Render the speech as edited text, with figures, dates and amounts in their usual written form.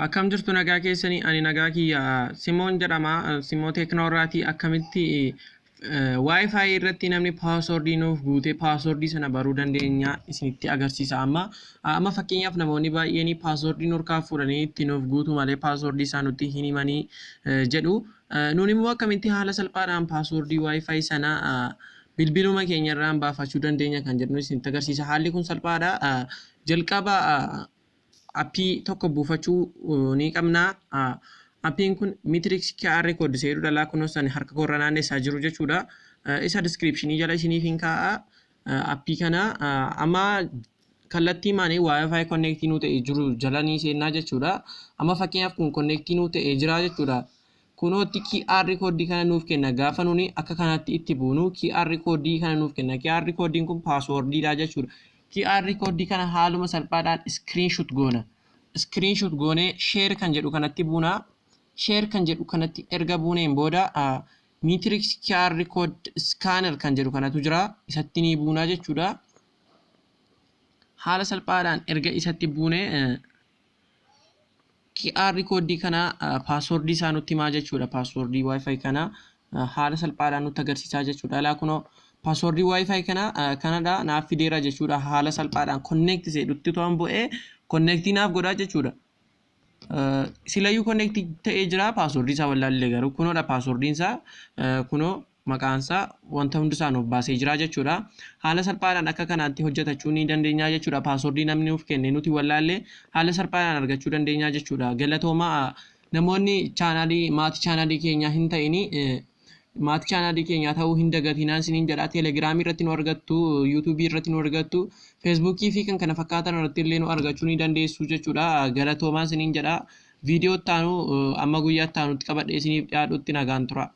Akkam jirtu, nagaa keessanii? Ani nagaa kiyya. Simoon jedhama. Simoo Teeknoorraatii. Akkamitti WiFi irratti namni passwordii nuuf guutee passwordii sana baruu dandeenya isinitti agarsiisa amma. Amma fakkeenyaaf namoonni baay'een passwordii nurkaa fuudhanii itti nuuf guutu malee passwordii isaa nutti hin himanii jedhu. Nuun immoo akkamitti haala salphaadhaan passwordii WiFi sana bilbiluma keenya irraan baafachuu dandeenya kan jedhu isinitti agarsiisa. Haalli kun salphaadha. Jalqaba appii tokko buufachuu ni qabna. Appiin kun Matrix QR code jedhudha. Laa, kunoo san harka koorra naannessaa jiru jechuudha. Isa descriptionii jala isiniif hin kaa'a. Appii kana amma kallattii maanii WiFi connectii nuu ta'e jiru jala ni seennaa jechuudha. Amma fakkeenyaaf kun connectii nuu ta'e jira jechuudha. Kunootti QR koodii kana nuuf kenna. Gaafa nuni akka kanatti itti buunu QR koodii kana nuuf kenna. QR koodiin kun passwordiidha jechuudha. QR koodii kana haaluma salphaadhaan screenshot goona. Screenshot goonee share kan jedhu kanatti buuna. Share kan jedhu kanatti erga buuneen booda Matrix QR code scanner kan jedhu kanatu jira. Isatti ni buunaa jechuudha. Haala salphaadhaan erga isatti buunee QR koodii kana passwordii isaa nutti himaa jechuudha. Passwordii WiFi kana haala salphaadhaan nutti agarsiisaa jechuudha. Laa, kunoo passwordii WiFi kana kanadha, naaf fideera jechuudha. Haala salphaadhaan connect jedhutti to'an bu'ee connectii naaf godhaa jechuudha. Silayyuu connect ta'ee jira, passwordii isaa wallaallee garuu kunoodha, passwordiin isaa kunoo, maqaan isaa, wanta hundi isaa nuuf baasee jira jechuudha. Haala salphaadhaan akka kanaatti hojjetachuu ni dandeenya jechuudha. Passwordii namni nuuf kenne nuti wallaallee haala salphaadhaan argachuu dandeenya jechuudha. Galatoomaa. Namoonni chaanaalii maatii chaanaalii keenyaa hin ta'ini maatii chaanaalii keenyaa ta'uu hin dagatinaan isiniin jedha. Teelegiraamii irratti nu argattu, yuutuubii irratti nu argattu, feesbuukii fi kan kana fakkaatan irratti illee nu argachuu ni dandeessu jechuudha. Galatoomaa isiniin jedha. Viidiyoo itti aanu amma guyyaa itti aanutti qabadhee isiniif dhiyaadhutti nagaan tura.